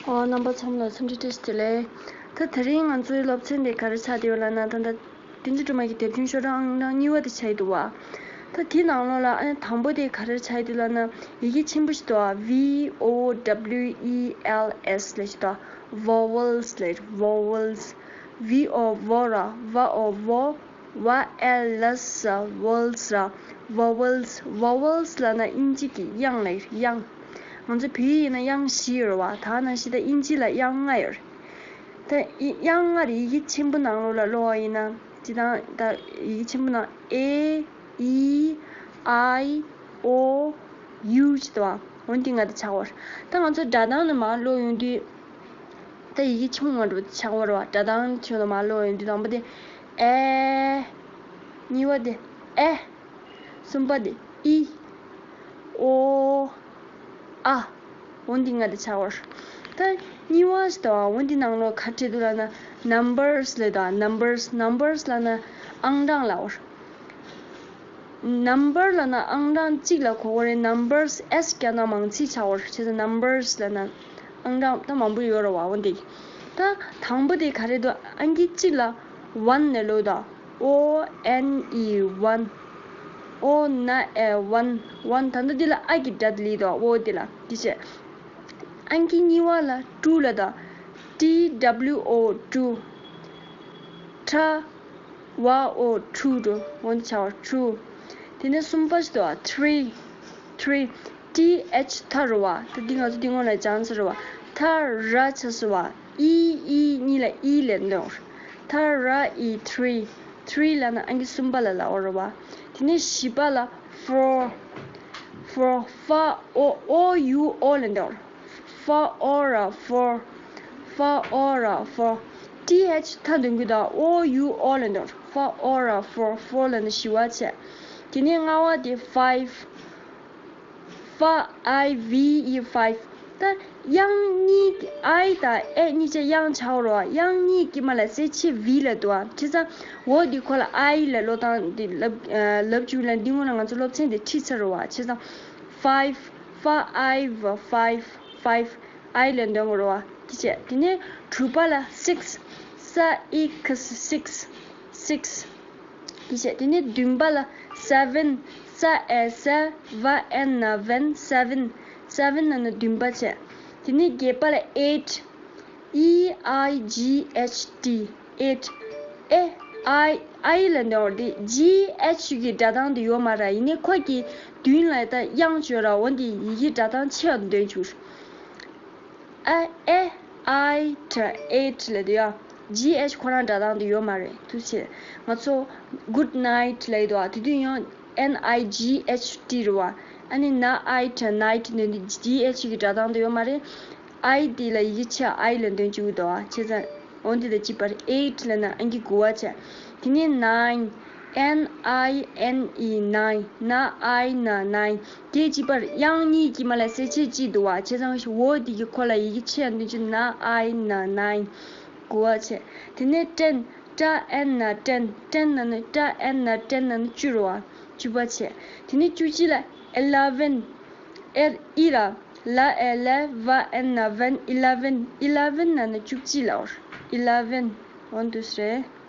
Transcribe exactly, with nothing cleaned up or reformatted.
ཨོ། རྣམ་པ་ཚང་མ་ལ་འཚམས་འདྲི་བཀྲ་ཤིས་བདེ་ལེགས། ད་དེ་རིང་ང་ཚོའི་སློབ་ཚན་དེ་ག་རེ་ཆགས་བསྡད་ཡོད་ལབ་ན། ད་ལྟ་བསྟན་འཛིན་སྒྲོལ་མ་གི་དེབ་ཆུང་ཤོག་གྲངས་ཨང་གྲངས་གཉིས་པ་དེ་ཆགས་ཀྱི་འདུག་བ། ད་དེའི་ནང་ལོགས་ལ་ཨ་ནི་དང་པོ་དེ་ག་རེ་ཆགས་ཀྱི་འདུག་ལབ་ན། ཡི་གེ་ཆེན་པོ་ཞིག་འདུག་བ། V O W E L S ལབ་ཞིག་འདུག་བ། Vowels ལབ། Vowels། V O ཝོ་ར། ཝ་ཨོ་ཝོ། ཝ་ཨེ་ལ་ས། Vowels ར། Vowels། Vowels ལབ་ན་དབྱིན་ཇི་གི་དབྱངས་ལབ། དབྱངས། ང་ཚོ་བོད་ཡིག་ཡིན་ན་དབྱངས་བཞི་ཡོད་རེད་བ། ད་ནང་བཞིན་ད་དབྱིན་ཇི་ལ་དབྱངས་ལྔ་ཡོད་རེད། ད་ཡི་དབྱངས་ལྔ་རེད། ཡི་གེ་ཆེན་པོ་ནང་ལོགས་ལ་ཀློག་པ་ཡིན་ན། སྤྱིར་བཏང་ད་ཡི་གེ་ཆེན་པོ་ནང་A E I O U ཅིག་འདུག་བ། འོ་འདི་ལྔ་དེ་ཆགས་པ་རེད། ད་ང་ཚོ་སྒྲ་གདངས་ནས་མར་ཀློག་ཡོང་དུས། ད་ཡི་གེ་ཆུང་བ་འགྲོ་ཆགས་པ་རེད་བ། སྒྲ་གདངས་ཆུང་ལ་མར་ཀློག་ཡོང་དུས། དང་པོ་དེ་ཨེ། གཉིས་པ་དེ་ཨེ། གསུམ་པ་དེ་ཨི། ཨོ། ཨ། འོ་འདི་ལྔ་དེ་ཆགས་པ་རེད། ད་གཉིས་པ་ཞིག་འདུག་བ། འོ་འདི་ནང་ལོགས་ག་རེ་བྲིས་འདུག་ལབ་ན། Numbers ལབ་འདུག་བ། Numbers། Numbers ལབ་ན་ཨང་གྲངས་ལབ་པ་རེད། Number ལབ་ན་ཨང་གྲངས་གཅིག་ལ་གོ་དགོས་རེད། Numbers S རྒྱག་ན་མང་ཚིག་ཆགས་པ་རེད། བྱས་ཙང་numbers ལབ་ན་ཨང་གྲངས་ད་མང་པོ་ཡོད་རེད་བ། འོ་འདི། ད་དང་པོ་དེ་ག་རེ་འདུག་ཨང་ཀི་གཅིག་ལ་one ལབ་ཀློག་དང་། O N E one། ཨོ་ན་ཨེ་ཝན། ཝན། ད་ལྟ་འདི་ལ་ཨ་གི་སྒྲ་དེ་སླེབས་འདུག་འོ་འདི་ལ་འདི་བྱས། ཨང་ཀི་གཉིས་པ་ལ་two ལབ་དང་། T W O two། ཁྲ་ཝ་ཨོ་ཁྲུ་འགྲོ། འོ་འདི་ཆགས་པ་ཁྲུ། དེ་ནས་གསུམ་པ་ཞིག་འདུག་བ། three། three། T H ཐ་རེད་བ། ད་འདི་ང་ཚོ་འདི་སྔོན་ལ་སྦྱངས་ཚར་རེད་བ། ཐ་ར་ཆགས་སོང་བ། ཨི་ཨི་གཉིས་ལ་ཨི་ལབ་འདུག་ཐ་ར་ཨི། three། three ལབ་ན་ཨང་ཀི་གསུམ་པ་ལ་ལབ་པ་རེད་བ། དེ་ནས་བཞི་པ་ལ་four། four། ཧྥ་ཨོ། ཨོ་ཡུ་ཨོ་ལབ་འདུག་ཧྥ་ཨོ་ར་ཧྥོར། ཧྥ་ཨོ་ར་ཧྥོར། ཏི་ཨེཆ་ཐ་འདོན་གྱི་འདུག་ཨོ་ཡུ་ཨོ་ལབ་འདུག་ཧྥ་ཨོ་ར་ཧྥོར། ཧྥོར་ལབ་ན་བཞི་པ་བྱས། དེ་ནས་ལྔ་པ་དེ་ཕའིབ། ཧྥ་ཨའི་ཝི་ཨི། ཕའིབ། ད་དབྱངས་གཉིས་ཀྱི་ཨའི་དང་ཨེ་གཉིས་ཆ་དབྱངས་ཆགས་རོ། དབྱངས་གཉིས་ཀྱི་མ་ལ་གསལ་བྱེད་ཝི་ལབ་འདུག་ཨ། བྱས་ཙང་འོ་འདི་ཁོ་ལ་ཨའི་ལབ། ཀློག་སྟངས་འདི་ལབ་ལབ་བཅུག་ལ་འདི་སྔོན་ལ་ང་ཚོ་སློབ་ཚན་འདི་ཁྲིད་ཚར་རོ་བ། བྱས་ཙང་ཕའིབ། ཧྥ་ཨའི་ཝི། ཕའིབ། ཕའིབ། ཨའི་ལབ་འདོན་དགོས་རེད་བ། དེ་བྱས། དེ་ནས་དྲུག་པ་ལ་སིགས། ས་ཨི་ཁ་སི། སིགས། སིགས། དེ་བྱས། དེ་ནས་བདུན་པ་ལ་སེ་ཝན། ས་ཨེ་སེ། ཝ་ཨེན་ན་ཝན། སེ་ཝན། སེ་ཝན་ལབ་ན་བདུན་པ་བྱས། དེ་ནས་བརྒྱད་པ་ལ་ཨེཊ། ཨི་ཨའི་ཇི་ཨེཆ་ཊི། ཨེཊ། ཨེ་ཨའི། ཨའི་ལབ་འདོན་དགོས་རེད། དེ་ཇི་ཨེཆ་ཡུ་གི་སྒྲ་གདངས་དེ་ཡོད་མ་རེད། ཡིན་ནའི་ཁོ་གི་མདུན་ལ་ད་དབྱངས་བཅོས་ར། འོ་འདི་ཡི་གེ་སྒྲ་གདངས་ཆེ་བ་འདོན་བཅུག་ཨ། ཨེ་ཨའི་ཊི་ཨེཊ་ལབ་དུས་ཡ། ཇི་ཨེཆ་ཁོ་རང་སྒྲ་གདངས་དེ་ཡོད་མ་རེད། ཐུགས་རྗེ་ཆེ། ང་ཚོ་གུཌ་ནའིཊ་ལབ་ཡོད་དོ། དེ་དུས་ཡང་ཨེན་ཨའི་ཇི་ཨེཆ་ཊི་རེད་བ། ཨ་ནི་ན་ཨའི་ཊི་ནའིཊ་འདོན་དུས་ཇི་ཨེཆ་གི་སྒྲ་གདངས་དེ་ཡོད་མ་རེད། ཨའི་དེ་ལ་ཡི་གེ་ཆེ་ཨའི་ལབ་འདོན་བཅུག་གི་འདུག་བ། བྱས་ཙང་འོ་འདི་ལ་གཅིག་པར་ཨེཊ་ལབ་ན་ཨང་ཀི་དགུ་པ་བྱས། དེ་ནས་ནའིན། ཨེན་ཨའི་ཨེན་ཨི་ནའིན། ན་ཨའི་ན་ནའིན། དེ་གཅིག་པར་དབྱངས་གཉིས་ཀྱི་མ་ལ་གསལ་བྱེད་གཅིག་འདུག་བ། བྱས་ཙང་འོ་འདི་གི་ཁོ་ལ་ཡི་གེ་ཆེ་འདོན་བཅུག་ན་ཨའི་ན་ནའིན། དགུ་པ་བྱས། དེ་ནས་ཏྲེན། ཏྲ་ཨེན་ན་ཏྲེན། ཏྲེན་ལབ་ན། ཏྲ་ཨེན་ན་ཏྲེན་ལབ་ན་བཅུ་རེད་བ། བཅུ་པ་བྱས། དེ་ནས་བཅུ་གཅིག་ལ་ཨེ་ལ་ཝན། ཨེ་ཨི་ར། ལ་ཨེ་ལེ། ཝ་ཨེན་ན་ཝན། ཨི་ལ་ཝན། ཨི་ལ་ཝན་ལབ་ན་བཅུ་གཅིག་ལབ་པ་རེད། ཨི་ལ་ཝན། འོ་འདུག་སེ་རེད།